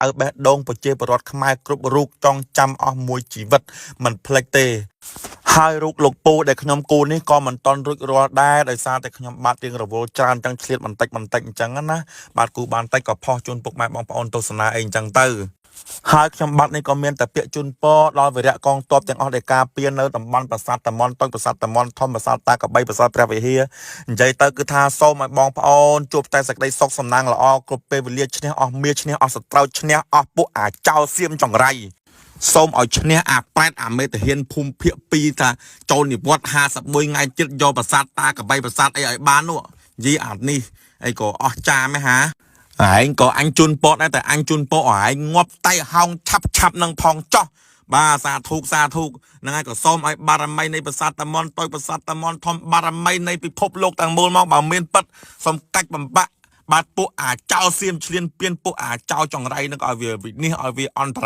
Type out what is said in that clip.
ៅបេះដូងប្រជាពលរដ្ឋខ្មែរគ្រប់រូបចងចាំអស់មួយជីវិតមិនភ្លេចទេ ហើយរូបលោកពូដែលខ្ញុំគូរនេះក៏មិនតន់រួចរាល់ដែរដោយសារតែខ្ញុំបាទរៀងរវល់ច្រើនចឹងឆ្លៀតបន្តិចបន្តិចអញ្ចឹងណាបាទគូបានតិចក៏ផុសជូនពុកម៉ែបងប្អូនទស្សនាអីអញ្ចឹងទៅហើយខ្ញុំបាទនេះក៏មានតែពាក្យជូនពរដល់វីរៈកងទ័ពទាំងអស់ដែលការពារនៅតំបន់ប្រាសាទតាមន់តូចប្រាសាទតាមន់ធំប្រាសាទតាកបីប្រាសាទព្រះវិហារនិយាយទៅគឺថាសូមឲ្យបងប្អូនជួបតែសេចក្តីសុខសំណាងល្អគ្រប់ពេលវេលាឈ្នះអស់មាឈ្នះអស់សត្រូវឈ្នះអស់ពួកអាចោលសៀមចង្រៃ សូមឲ្យឈ្នះអាប្រែតអាមេទាហានភូមិភាគ2ថាចូលនិវត្តន៍51ថ្ងៃទៀតយកប្រាសាទតាកបីប្រាសាទអីឲ្យបាននោះយីអានេះអីក៏អស់ចាមហ៎ហាឯងក៏អញជូនពតដែរតែអញជូនពតឲ្យឯងងាប់តៃហោងឆាប់ឆាប់នឹងផងចោះបាទសាធុសាធុហ្នឹងហើយក៏សូមឲ្យបារមីនៃប្រាសាទតាមន់តូចប្រាសាទតាមន់ធំបារមីនៃពិភពលោកទាំងមូលមកបើមានពិតសូមកាច់បំបាក់បាទពួកអាចោលសៀមឆ្លៀនពៀនពួកអាចោលចង្រៃនឹងឲ្យវាវិនិច្ឆ័យឲ្យវាអន្ត